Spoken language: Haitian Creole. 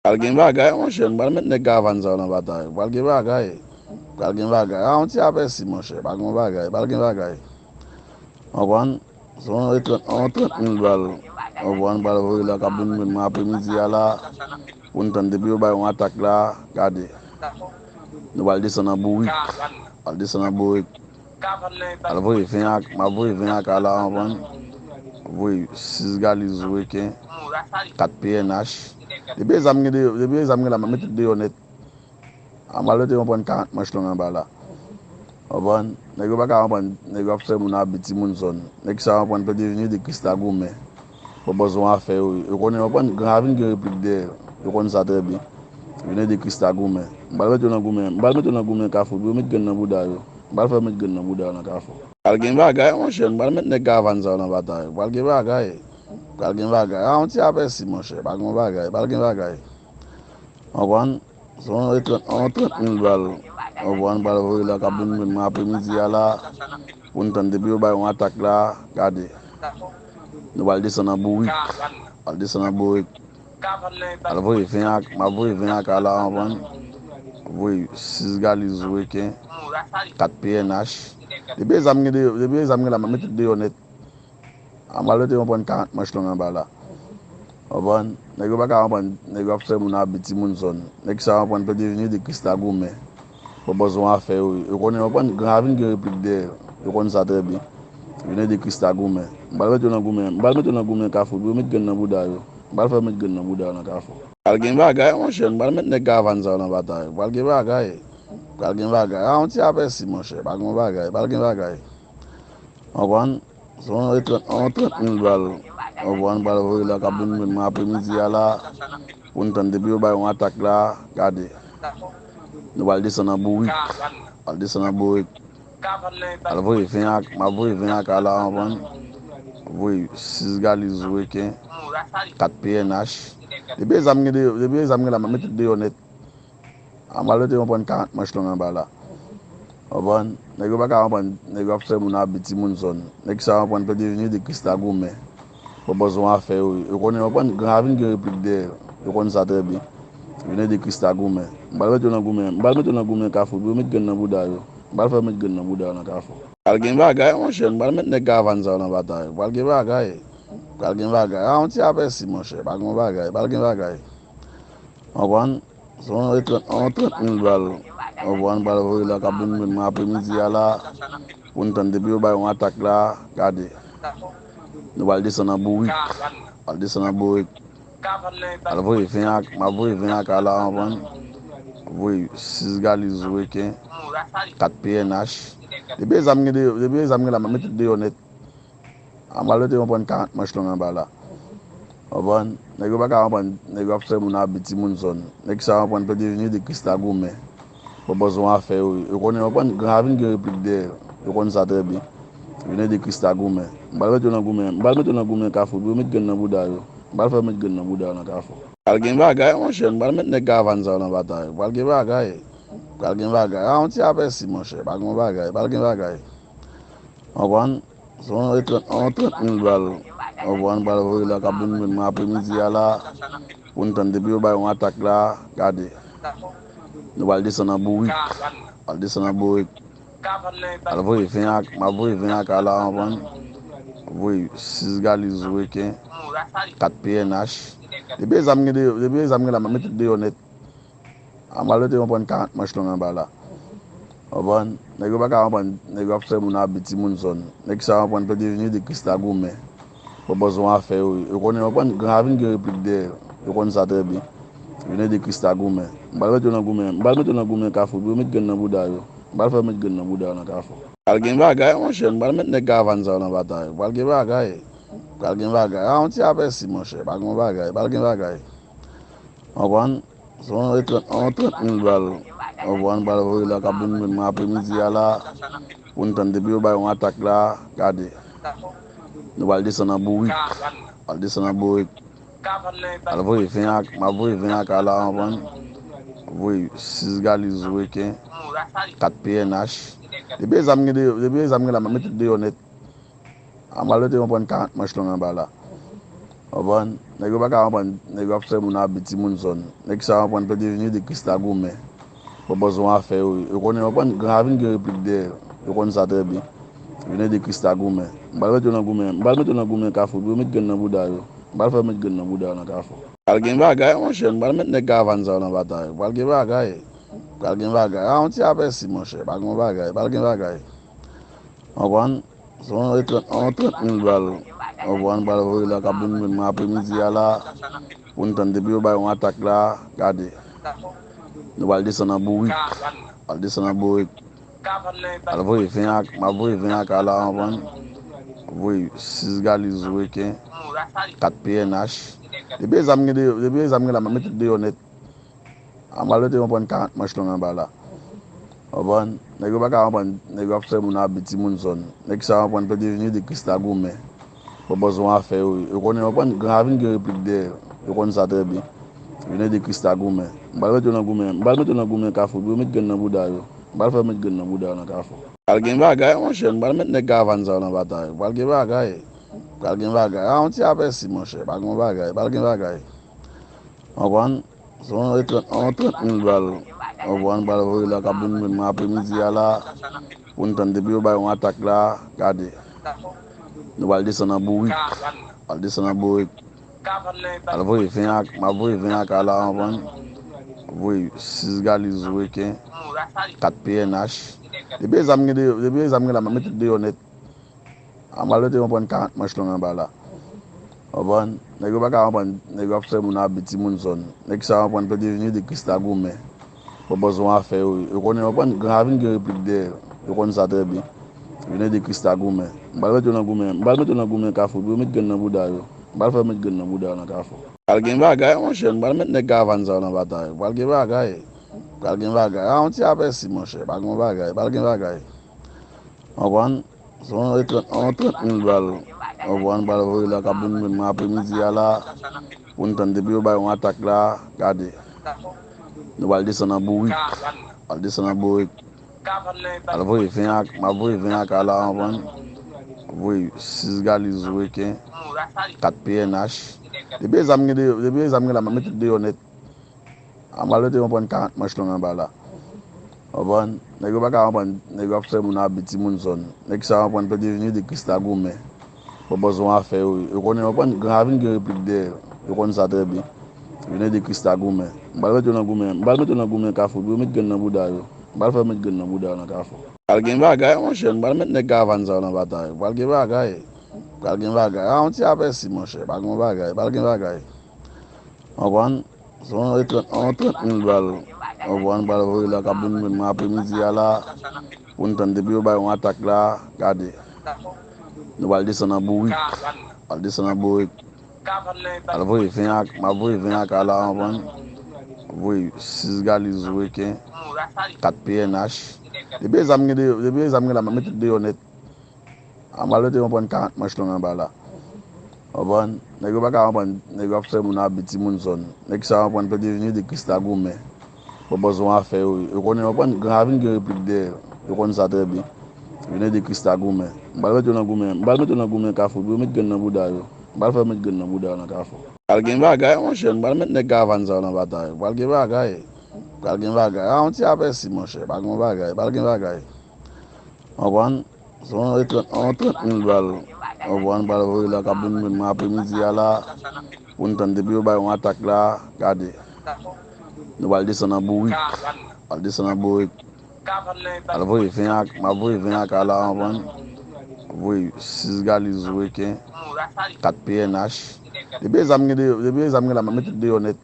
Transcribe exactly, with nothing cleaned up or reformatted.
Pral gen bagay, monchè, m pral met nèg karavàn sa yo nan batay. Pral gen bagay. Pral gen bagay. A, yon ti apèsi, monchè. Pa gen bagay. Pral gen bagay. Konprann? Se yon trant, yon trant mil bal. Konprann? Pral voye la, k ap vin jwenn mwen apremidi a la. Pou n tann, depi yo bay yon atak la, gade. Nou pral desann nan bourik. Pral desann nan bourik. Al voye ven ak, m ap voye ven ak ala, konprann? Voye sis galiz reken, kat P N H. Depi e zam gen deyò, depi e zam gen la, m ap mete deyò nèt. A, m al rete, konprann, karant manch long anba la. Konprann? Nèg yo pa ka konprann, nèg yo ap fè moun abi, timoun zòn. Nèg sa yo, konprann, plede vini de Krista goumen. Pwopozyon afè yo. Yo konnen, yo konn gran ravin gen replik dèyè. Yo konn sa trè byen. Vin ede Krista goumen. M pral mete yo nan goumen. M pral mete yo nan goumen Kafou. Pou yo met grenn nan bouda yo. M pral fè yo met grenn nan bouda yo nan Kafou. Pral gen bagay, monchè. M pral met nèg karavàn sa yo nan batay. Pral gen bagay. Pral gen bagay. A, yon ti apèsi, monchè. Pa gen bagay. Pral gen bagay. Konprann? Se yon trant, yon trant mil bal. Konprann? Pral voye la, k ap vin jwenn mwen apremidi a la. Pou n tann, depi yo bay yon atak la, gade. Nou pral desann nan bourik. Pral desann nan bourik. Al voye ven ak, m ap voye ven ak ala, konprann? Voye sis galiz reken, kat P N H. Depi e zam gen deyò, depi e zam gen la, m ap mete deyò nèt. A, m al rete, konprann, karant manch long anba la. Konprann? Nèg yo pa ka konprann, nèg yo ap fè moun abi, timoun zòn. Nèg sa yo, konprann, plede vini de Krista goumen. Pwopozyon afè yo. Yo konnen, yo konn, gran ravin gen replik dèyè. Yo konn sa trè byen. Vin ede Krista goumen. M pral mete yo nan goumen. M pral mete yo nan goumen Kafou. Pou yo met grenn nan bouda yo. M pral fè yo met grenn nan bouda yo nan Kafou. Pral gen bagay, monchè. M pral met nèg karavàn sa yo nan batay. Pral gen bagay. Pral gen bagay. A, yon ti apèsi, monchè. Pa gen bagay. Pral gen bagay. Konprann? Se yon trant, yon trant mil bal. Konprann? Pral voye la, k ap vin jwenn mwen apremidi a la. Pou n tann, depi yo bay yon atak la, gade. Nou pral desann nan bourik. Pral desann nan bourik. Al voye ven ak, m ap voye ven ak ala, konprann? Voye sis galiz reken, kat P N H. Depi e zam gen deyò, depi e zam gen la, m ap mete deyò nèt. A, m al rete, konprann, karant manch long anba la. Konprann? Nèg yo pa ka konprann, nèg yo ap fè moun abi, timoun zòn. Nèg sa yo, konprann, plede vini de Krista goumen. Pwopozyon afè yo. Yo konnen, konprann, gran ravin gen replik dèyè. Yo konn sa trè byen. Vin ede Krista goumen. M pral mete yo nan goumen. M pral mete yo nan goumen Kafou. Pou yo met grenn nan bouda yo. M pral fè yo met grenn nan bouda yo nan Kafou. Pral gen bagay, monchè. M pral met nèg karavàn sa yo nan batay. Pral gen bagay. Pral gen bagay. A, yon ti apèsi, monchè. Pa gen bagay. Pral gen bagay. Konprann? Se yon trant, yon trant mil bal. Konprann? Pral voye la, k ap vin jwenn mwen apremidi a la. Pou n tann, depi yo bay yon atak la, gade. Nou pral desann nan bourik. Pral desann nan bourik. Al voye ven ak, m ap voye ven ak ala, konprann? Voye sis galiz reken, kat P N H. Depi e zam gen deyò, depi e zam gen la, m ap mete deyò nèt. A, m al rete, konprann, karant manch long anba la. Konprann? Nèg yo pa ka konprann, nèg yo ap fè moun abi, timoun zòn. Nèg sa yo, konprann, plede vini de Krista goumen. Pwopozyon afè yo. Yo konnen, konprann, gran ravin gen replik dèyè. Yo konn sa trè byen. Vin ede Krista goumen. M pral mete yo nan goumen. M pral mete yo nan goumen Kafou. Pou yo met grenn nan bouda yo. M pral fè yo met grenn nan bouda yo nan Kafou. Pral gen bagay, monchè. M pral met nèg karavàn sa yo nan batay. Pral gen bagay. Pral gen bagay. A, yon ti apèsi, monchè. Pa gen bagay. Pral gen bagay. Konprann? Se yon trant, yon trant mil bal. Konprann? Pral voye la, k ap vin jwenn mwen apremidi a la. Pou n tann, depi yo bay yon atak la, gade. Nou pral desann nan bourik. Pral desann nan bourik. Al voye ven ak, m ap voye ven ak ala, konprann? Voye sis galiz reken, kat P N H. Depi e zam gen deyò, depi e zam gen la, m ap mete deyò nèt. A, m al rete, konprann, karant manch long anba la. Konprann? Nèg yo pa ka konprann, nèg yo ap fè moun abi, timoun zòn. Nèg sa yo, konprann, plede vini de Krista goumen. Pwopozyon afè yo. Yo konnen, konprann, gran ravin gen replik dèyè. Yo konn sa trè byen. Vin ede Krista goumen. M pral mete yo nan goumen. M pral mete yo nan goumen Kafou. Pou yo met grenn nan bouda yo. M pral fè yo met grenn nan bouda yo nan Kafou. Pral gen bagay, monchè. M pral met nèg karavàn sa yo nan batay. Pral gen bagay. Pral gen bagay. A, yon ti apèsi, monchè. Pa gen bagay. Pral gen bagay. Konprann? Se yon trant, yon trant mil bal. Konprann? Pral voye la, k ap vin jwenn mwen apremidi a la. Pou n tann, depi yo bay yon atak la, gade. Nou pral desann nan bourik. Pral desann nan bourik. Al voye ven ak, m ap voye ven ak ala, konprann? Voye sis galiz reken, kat P N H. Depi e zam gen deyò, depi e zam gen la, m ap mete deyò nèt. A, m al rete, konprann, karant manch long anba la. Konprann? Nèg yo pa ka konprann, nèg yo ap fè moun abi timoun zòn. Nèg sa yo konprann plede vini de Krista goumen. Pwopòz yon afè yo. Yo konnen, konprann, gran ravin gen replik dèyè. Yo konn sa trè byen. Vini de Krista goumen. M pral mete yo nan goumen. M pral mete yo nan goumen Kafou. Pou yo met grenn nan bouda yo. M pral fè yo met grenn nan bouda yo nan Kafou. Pral gen bagay, monchè. M pral met nèg karavàn sa yo nan batay. Pral gen bagay. Pral gen bagay. A, yon ti apèsi, monchè. Pral gen bagay. Pral gen bagay. Konprann? Se yon trant, yon trant mil bal. Konprann? Pral voye la k ap vin jwenn mwen apremidi a la. Pou n tann depi yo bay yon atak la, gade. Nou pral desann nan bourik. Pral desann nan bourik. Pral voye ven ak, m ap voye ven ak a la, konprann? Voye sis galiz reken, kat P N H. Depi e zam gen de, depi e zam gen la, m ap mete deyò nèt. A, m pral mete yon prann karant manch long anba la. Konprann? Nèg yo pa ka konprann, nèg yo ap fè moun abi timoun zòn. Nèg sa yo konprann plede vini de Krista goumen. Pwopòz yon afè yo. Yo konnen, konprann, gran ravin gen replik dèyè. Yo konn sa trè byen. Vini de Krista goumen. M pral mete yo nan goumen. M pral mete yo nan goumen Kafou. Pou yo met grenn nan bouda yo. M pral fè yo met grenn nan bouda yo nan Kafou. Pral gen bagay, monchè. M pral met nèg karavàn sa yo nan batay. Pral gen bagay. Pral gen bagay. A, yon ti apèsi, monchè. Pral gen bagay. Pral gen bagay. Konprann? Se yon trant, yon trant mil bal. Konprann? Pral voye la k ap vin jwenn mwen apremidi a la. Pou n tann depi yo bay yon atak la, gade. Nou pral desann nan bourik. Pral desann nan bourik. Pral voye ven ak, m ap voye ven ak a la, konprann? Voye sis galiz reken, kat P N H. Depi e zam gen de, depi e zam gen la, m ap mete deyò nèt. A, m pral mete yon prann karant manch long anba la. Konprann? Nèg yo pa ka konprann, nèg yo ap fè moun abi timoun zòn. Nèg sa yo konprann plede vini de Krista goumen. Pwopòz yon afè yo. Yo konnen, konprann, gran ravin gen replik dèyè. Yo konn sa trè byen. Vini de Krista goumen. M pral mete yo nan goumen. M pral mete yo nan goumen Kafou. Pou yo met grenn nan bouda yo. M pral fè yo met grenn nan bouda yo nan Kafou. Pral gen bagay, monchè. M pral met nèg karavàn sa yo nan batay. Pral gen bagay. Pral gen bagay. A, yon ti apèsi, monchè. Pral gen bagay. Pral gen bagay. Konprann? Se yon trant, yon trant mil bal. Konprann? Pral voye la k ap vin jwenn mwen apremidi a la. Pou n tann depi yo bay yon atak la, gade. Nou pral desann nan bourik. Pral desann nan bourik. Pral voye ven ak, m ap voye ven ak a la, konprann? Voye sis galiz reken, kat P N H. Depi e zam gen de, depi e zam gen la, m ap mete deyò nèt. A, m pral mete yon prann karant manch long anba la. Konprann? Nèg yo pa ka konprann, nèg yo ap fè moun abi timoun zòn. Nèg sa yo konprann plede vini de Krista goumen. Pwopòz yon afè yo. Yo konnen, konprann, gran ravin gen replik dèyè. Yo konn sa trè byen. Vini de Krista goumen. M pral mete yo nan goumen. M pral mete yo nan goumen Kafou. Pou yo met grenn nan bouda yo. M pral fè yo met grenn nan bouda yo nan Kafou. Pral gen bagay, monchè. M pral met nèg karavàn sa yo nan batay. Pral gen bagay. Pral gen bagay. A, yon ti apèsi, monchè. Pral gen bagay. Pral gen bagay. Konprann? Se yon trant, yon trant mil bal. Konprann? Pral voye la k ap vin jwenn mwen apremidi a la. Pou n tann depi yo bay yon atak la, gade. Nou pral desann nan bourik. Pral desann nan bourik. Pral voye ven ak, m ap voye ven ak a la, konprann? Voye sis galiz reken, kat P N H. Depi e zam gen de, depi e zam gen la, m ap mete deyò nèt. A, m pral mete yon prann karant manch long anba la. Konprann? Nèg yo pa ka konprann, nèg yo ap fè moun abi timoun zòn. Nèg sa yo konprann plede vini de Krista goumen. Pwopòz yon afè yo. Yo konnen, konprann, gran ravin gen replik dèyè. Yo konn sa trè byen. Vini de Krista goumen. M pral mete yo nan goumen. M pral mete yo nan goumen Kafou. Pou yo met grenn nan bouda yo. M pral fè yo met grenn nan bouda yo nan Kafou. Pral gen bagay, monchè. M pral met nèg karavàn sa yo nan batay. Pral gen bagay. Pral gen bagay. A, yon ti apèsi, monchè. Pral gen bagay. Pral gen bagay. Konprann? Se yon trant, yon trant mil bal. Konprann? Pral voye la k ap vin jwenn mwen apremidi a la. Pou n tann depi yo bay yon atak la, gade. Nou pral desann nan bourik. Pral desann nan bourik. Pral voye ven ak, m ap voye ven ak a la, konprann? Voye sis galiz reken, kat P N H. Depi e zam gen de, depi e zam gen la, m ap mete deyò nèt.